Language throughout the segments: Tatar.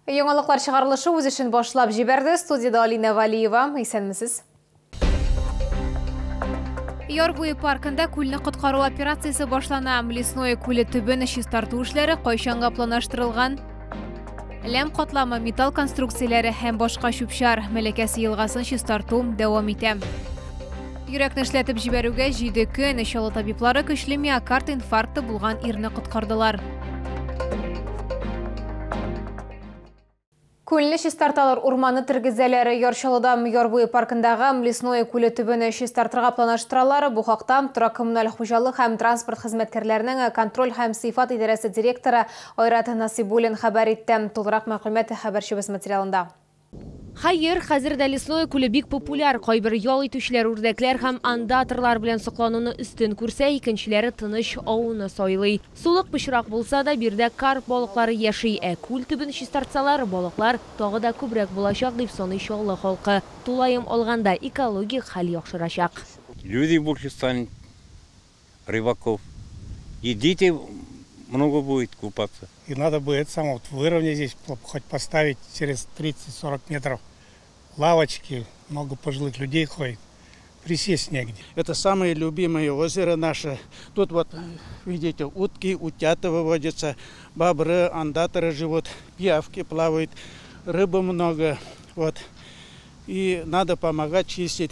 Яңалыклар чыгарылышы үз эшен башлап җибәрде. Студияда Алина Валиева. Исәнмесез. Яр буе паркында күлне коткару операциясе башлана. Лесное күле төбен чистарту эшләре кайчанга планлаштырылган? Ләм катламы, металл конструкцияләре һәм башка чүп-чар Мәләкәс елгасын чистарту дәвам итә. Йөрәкне эшләтеп җибәрүгә 7 көн. Чаллы табиблары көчле миокард инфаркты булган ирне коткардылар. Күлне чистарталар, урманы тергезәләр. Яр Чаллыда Яр буе паркындагы Лесное күле төбен чистартырга планлаштыралар. Бу хакта торак коммуналь хуҗалык һәм транспорт хезмәткәрләренең контроль һәм сыйфат идарәсе директоры Айрат Насибуллин хәбәр итте. Тулырак мәгълүмат хәбәрчебез материалында. Хәер, хәзер дә Лесное күле бик популяр. Кайбер ял итүчеләр үрдәкләр һәм андаторлар белән соклануны өстен күрсә, икенчеләре тыныч ауны сайлый. Сулык пычрак булса да, биредә карп балыклары яши. Ә күл төбен чистартсалар, балыклар тагы да күбрәк булачак, дип саный Чаллы халкы. Тулаем алганда экологик хәл яхшырачак. Люди больше станет, рыбаков. И дети много будет купаться. И надо бы это самое вот выровнять здесь, хоть поставить через 30-40 метров лавочки, много пожилых людей ходит, присесть негде. Это самое любимое озеро наше. Тут вот, видите, утки, утята выводятся, бобры, андаторы живут, пиявки плавают, рыбы много. Вот. И надо помогать чистить.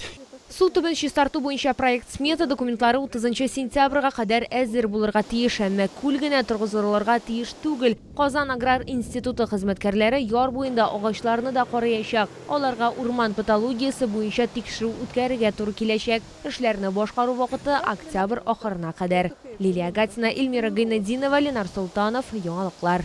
Су төбен чистарту буенча проект смета документлары 30 сентябрьгә кадәр әзер булырга тиеш, әмма күл генә торгызылырга тиеш түгел. Казан аграр институты хезмәткәрләре яр буенда агачларны да караячак. Аларга урман патологиясе буенча тикшерү үткәрергә туры киләчәк. Эшләрне башкару вакыты октябрь ахырына кадәр. Лилия Гатина, Эльмира Гайнетдинова, Ленар Солтанов, Яңалыклар.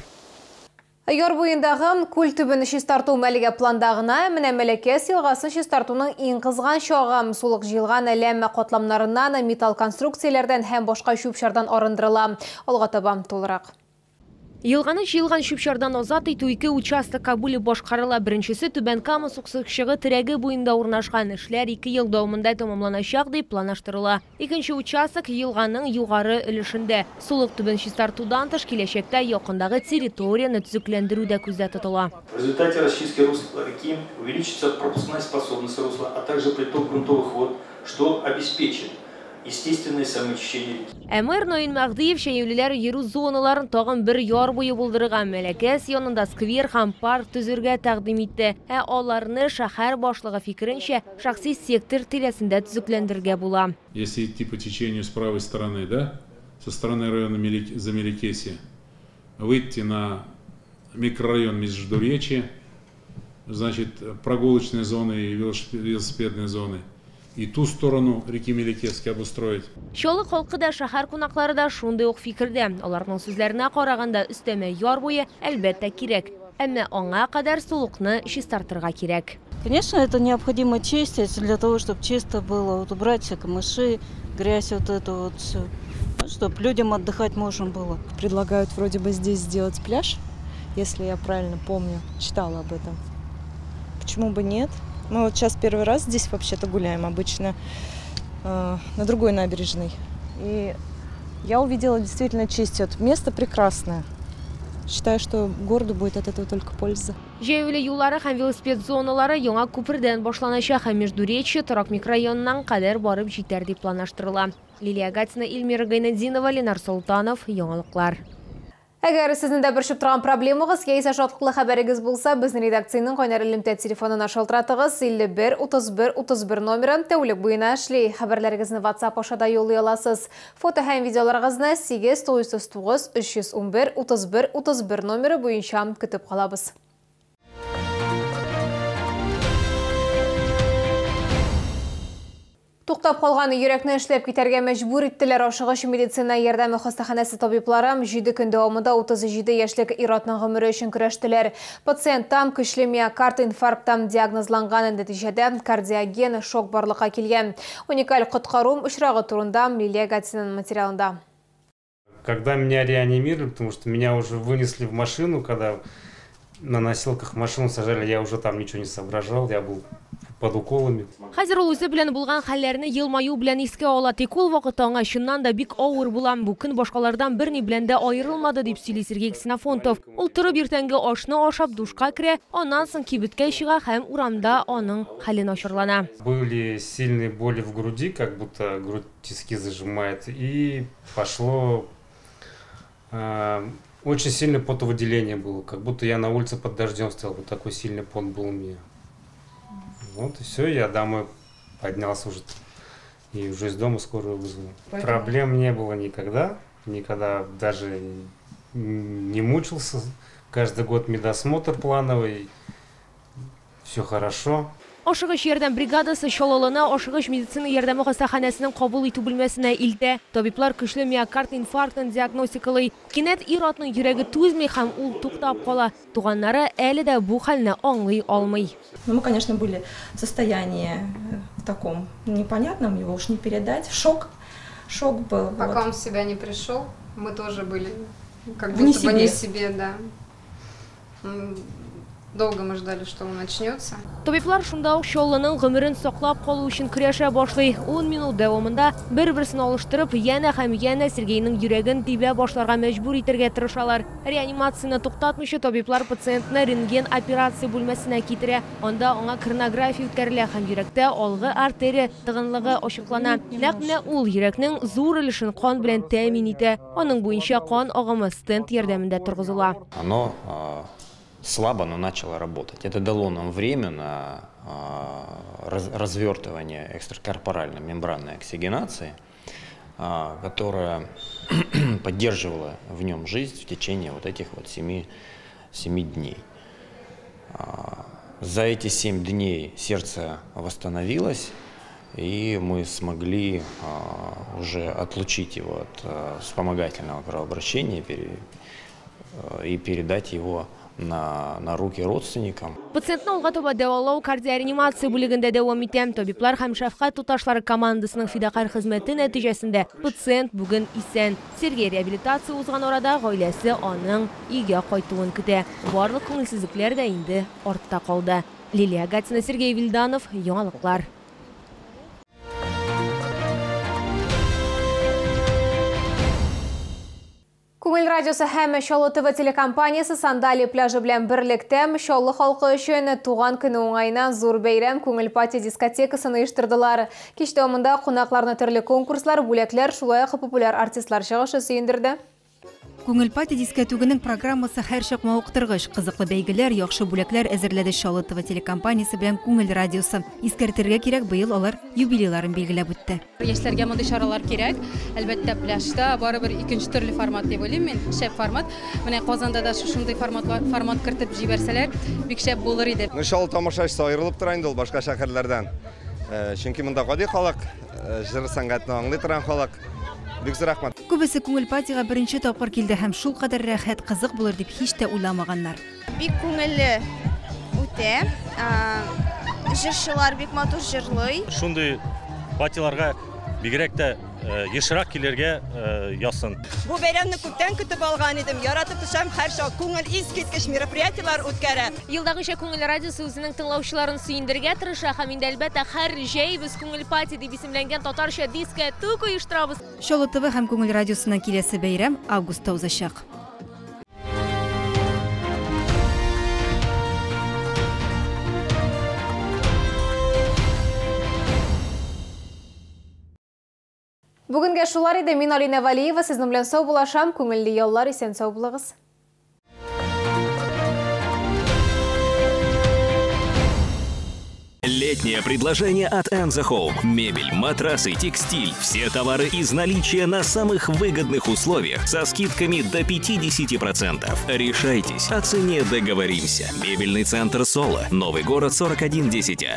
Яр буендагы күл төбен чистарту әлегә планда гына. Менә Мәләкәс елгасын чистартуның иң кызган чагы. Сулык җыелган ләм катламнарыннан, металл конструкцияләрдән һәм башка чүп-чардан арындырыла. Алга таба тулырак. Елганы җыелган чүп-чардан азат итү ике участокка бүлеп башкарыла. Беренчесе Түбән Кама суксыкчыгы терәге буенда урнашкан. Эшләр 2 ел дәвамында тәмамланачак дип планлаштырыла. Икенче участок елганың югары өлешендә. Сулык төбен чистартудан тыш киләчәктә якындагы территорияне төзекләндерү дә күздә тотыла. В результате расчистки русла реки увеличится пропускная способность русла, а также приток грунтовых вод, что обеспечит естественное самоочищение реки. Ә мэр Наил Мәһдиев җәяүлеләр йөрү зоналарын тагын бер яр буе булдырырга, Мәләкәс янында сквер һәм парк төзергә тәкъдим итте. Ә аларны шәһәр башлыгы фикеренчә шәхси сектор тирәсендә төзекләндерергә була. Если идти по течению с правой стороны, да, со стороны района за Мелекесье, выйти на микрорайон Междуречье, значит, прогулочные зоны и велосипедные зоны. И ту сторону реки Мелекесской обустроить. Чаллы халкы да, шәһәр кунаклары да шундый ук фикердә. Аларның сүзләренә караганда, өстәмә яр буе әлбәттә кирәк. Әмма аңа кадәр сулыкны чистартырга кирәк. Конечно, это необходимо чистить для того, чтобы чисто было, вот убрать все камыши, грязь вот эту вот всю, чтобы людям отдыхать можно было. Предлагают вроде бы здесь сделать пляж, если я правильно помню, читала об этом. Почему бы нет? Мы вот сейчас первый раз здесь вообще-то гуляем, обычно на другой набережной. И я увидела, действительно чистят. Место прекрасное. Считаю, что городу будет от этого только польза. Җәяүле юллары һәм велосипед зоналары яңа күпердән башланачак һәм Междуречье торак микрорайоныннан кадәр барып җитәр дип планлаштырыла. Лилия Гатина, Эльмира Гайнетдинова, Ленар Солтанов, Яңалыклар. Әгәр сезнең дә борчып торган проблемагыз яисә шатлыклы хәбәрегез булса, безнең редакциянең кайнар элемтә телефонына шалтыратыгыз. 51 31 31 номеры тәүлек буена эшли. Хәбәрләрегезне WhatsApp аша да юллый аласыз. Фото һәм видеоларыгызны 8 909 311 31 31 номеры буенча көтеп калабыз. Туктап калган йөрәкне эшләп китәргә мәҗбүр иттеләр. Ашыгыч медицина ярдәме хастаханәсе табиблары 7 көн дәвамында 37 яшьлек ир-атның гомере өчен көрәштеләр. Пациенттан көчле миокард инфаркттан диагнозланган, нәтиҗәдә кардиоген шок барлыкка килгән. Уникаль коткару очрагы турында Лилия Гатинаның материалында. Когда меня реанимировали, потому что меня уже вынесли в машину, когда на носилках в машину сажали, я уже там ничего не соображал, я был под уколами. Хәзер ул үзе белән булган хәлләрне елмаю белән искә ала. Тик ул вакытта аңа чыннан да бик авыр була. Бу көн башкалардан берни белән дә аерылмады, дип сөйли Сергей Ксенофонтов. Ул торып иртәнге ашны ашап душка керә, аннан соң кибеткә чыга һәм урамда аның хәле начарлана. Были сильные боли в груди, как будто грудь тиски зажимает, и пошло очень сильное потовыделение было, как будто я на улице под дождем стоял, вот такой сильный пот был у меня. Вот и все, я домой поднялся уже, и уже из дома скорую вызвал. Поэтому проблем не было никогда, никогда даже не мучился. Каждый год медосмотр плановый, все хорошо. Ашыгыч ярдәм бригадасы Чаллыны ашыгыч медицина ярдәме хастаханәсенең кабул итү бүлмәсенә илтә. Табиблар көчле миокард инфарктын диагностикалый. Кинәт ир-атның йөрәге түзми һәм ул туктап кала. Туганнары әле дә бу хәлне аңлый алмый. Мы, конечно, были в состоянии в таком непонятном, его уж не передать. Шок, шок был. Пока он в себя не пришел, мы тоже были как будто бы не себе, да. Долго мы ждали, что он очнется. Табиблар шунда ук Чаллының гомерен саклап калу өчен көрәшә башлый. 10 минут дәвамында бер-берсен алыштырып, янә һәм янә Сергейның йөрәген тибә башларга мәҗбүр итәргә тырышалар. Реанимацияне туктатмыйча табиблар пациентны рентген операция бүлмәсенә китерә. Анда аңа коронография үткәрелә һәм йөрәктә алгы артерия тыгынлыгы ачыклана. Нәкъ менә ул йөрәкнең зур өлешен кан белән тәэмин итә. Аның буенча кан агымы стент ярдәмендә торгызыла. Оно слабо, но начало работать. Это дало нам время на развертывание экстракорпоральной мембранной оксигенации, которая поддерживала в нем жизнь в течение вот этих вот 7 дней. За эти 7 дней сердце восстановилось, и мы смогли уже отлучить его от вспомогательного кровообращения и передать его на руки родственникам. Пациентны алга таба дәвалау кардиореанимация бүлегендә дәвам итә. Табиблар һәм шәфкать туташлары командасының фидакарь хезмәте нәтиҗәсендә пациент бүген исән. Сергей реабилитация узган арада гаиләсе аның өйгә кайтуын көтә. Барлык күңелсезлекләр дә инде артта калды. Лилия Гатина, Сергей Вильданов, Яңалыклар. Күңел радиосы һәм Чаллы ТВ телекомпаниясе Сандалия пляжы белән берлектә Чаллы халкы өчен туган көне уңаеннан зур бәйрәм Күңел пати дискотекасын оештырдылар. Кич дәвамында кунакларны төрле конкурслар, бүләкләр, шулай ук популяр артистлар чыгышы сөендерде. Күңел пати дискотегының программасы һәрчак мавыктыргыч, кызыклы бәйгеләр, яхшы бүләкләр әзерләде Чаллы ТВ телекомпаниясе белән Күңел радиосы. Искәртергә кирәк, быел алар юбилейларын билгеләп үтте. Яшьләргә мондый чаралар кирәк. Әлбәттә, пляжда барыбер икенче төрле формат дип уйлыйм мин, шәп формат. Менә Казанда да шушындый формат кертеп җибәрсәләр, бик шәп булыр иде. Чаллы тамашачысы аерылып тора инде ул башка шәһәрләрдән. Чөнки монда гади халык, җыр сәнгатен аңлый торган халык. Бик зур рәхмәт. Күбесе Күңел патига беренче тапкыр килде һәм шул кадәр рәхәт, кызык булыр дип һич тә уйламаганнар. Бик күңелле үтә. Җырчылар бик матур җырлый. Шундый патиларга бигрәк тә ешрак килергә язсын. Бу бәйрәмне күптән көтеп алган идем. Яратып төшәм, һәрчак күңел искиткеч мероприятиеләр үткәрә. Елдагыча Күңел радиосы үзенең тыңлаучыларын сөендерергә тырыша һәм инде әлбәттә һәр җәй без Күңел пати дип исемләнгән татарча дискотека оештырабыз. Чаллы ТВ һәм Күңел радиосының киләсе бәйрәм августта узачак. Бүгенгә шулар иде. Мин Алина Валиева, сезнең белән саубуллашам. Күңелле яллар, исән сау булыгыз. Летнее предложение от Enzo Home. Мебель, матрасы, текстиль. Все товары из наличия на самых выгодных условиях со скидками до 50%. Решайтесь, о цене договоримся. Мебельный центр «Соло». Новый город 4110.